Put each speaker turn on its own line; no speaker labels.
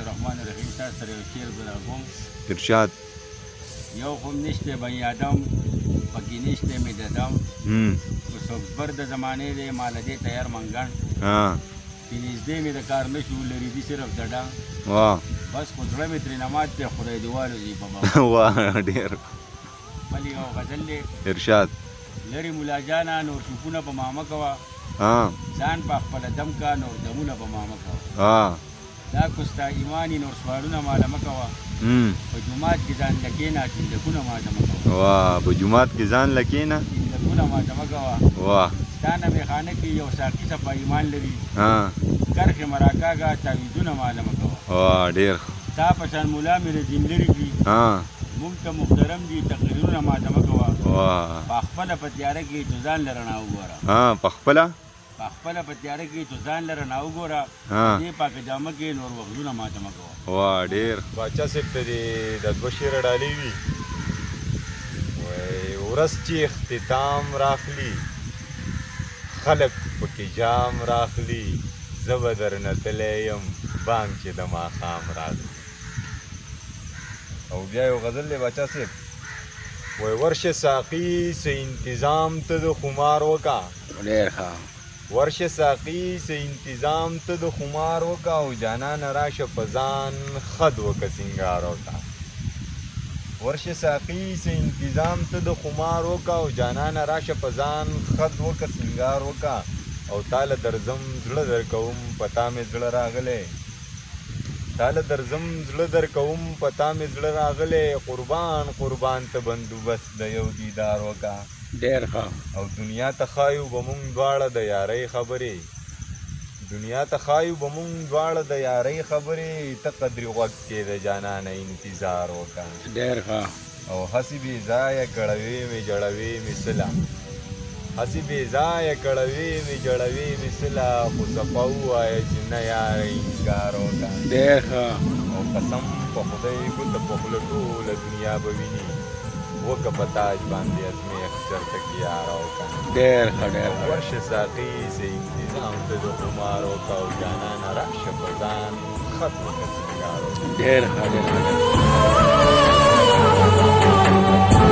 الرحمن الرحیم. تاسو سره یو شعر ګزار کوم.
ارشاد.
یو خو نشته بني آدم پکې نشته مې د دم، اوس د زمانې دی مال دې تیار منګن،
ها،
چې نږدې مې د کار نشو لري دي صرف د ډنګ.
واه،
بس خو زړه مې ترې نه مات دی، خدای دې والوځي په بابا.
واه، ډېر.
بل یو غزل دی.
ارشاد.
لرې ملا جانه نور شوکونه په ما مه کوه،
ها،
ځان په خپله دم کا نور دمونه په ما مه کوه.
ها،
دا که ستا ایماني نور سوالونه ماله مه کوه، په جومات کې ځان له کښېنه تیندکونه ماته مه کوه.
واه، په جومات کې ځان له کښېنه
تیندکونه ماته مه کوه.
واه.
ستا نه میخانه کې یو ساقي صفا ایمان لري،
ها،
کرښې مه راکاږه تاویزونه ماله مه کوه.
واه، ډېر.
ستا په شان ملا مې د دین لرې کړي،
ها،
موږ ته محترم دي تقریرونه ماته مه کوه.
واه.
په خپله په تیاره کې تو ځان له رڼا وګوره.
ها، په خپله
په خپله په تیاره کې تو ځان له رڼا وګوره،
ها،
دې پاکه جامه کې نور وغزونه ماته مه کوه.
واه، ډېر. باچا صاحب ته دې د دوه شعره ډالۍ وي. وایي ورځ چې اختتام راخلي، خلک پکې جام راخلي، زه به درنه تللی یم بانګ چې د ماښام راغلی. او بیا یو غزل دی باچا صاحب، وایي ورشه ساقي څه انتظام ته د خمار وکا.
ډېر ښه.
ورشه ساقي څه انتظام ته د خمار وکا، او جانانه راشه په ځان خد وکه سینګار وکا. ورشه ساقي څه انتظام ته د خمار وکا، او جانانه راشه په ځان خد وکه سینګار وکا، او تاله درځم زړه درکوم په تا مې زړه راغلی، تاله درځم زړه درکوم په تا مې زړه راغلی، قربان قربان ته بندوبست د یو دیدار وکا.
ډېر ښه.
او دنیا ته ښایو به مونږ دواړه د یارۍ خبرې، دنیا ته ښایو به مونږ دواړه د یارۍ خبرې، ته قدرې غوږ کې د جانانه انتظار وکا.
ډېر ښه.
او هسې بې ځایه کړوې مې جړوې مې سله، هسې بې ځایه کړوې مې جړوې مې سله، خو صفا ووایه چې نه یاره انکار وکا.
ډېر ښه.
او قسم په خدای ګوته په خوله ټوله دنیا به ویني، وکه په تاج باندې ازمېښت چرته کې یاره وکا.
ډېر ښه، ډېر ښه.
ورشه ساقي څه انتظام ته د خمار وکا، او جانانه راشه په ځان خط وکه سینګار وکا.
ډېر ښه، ډېر ښه.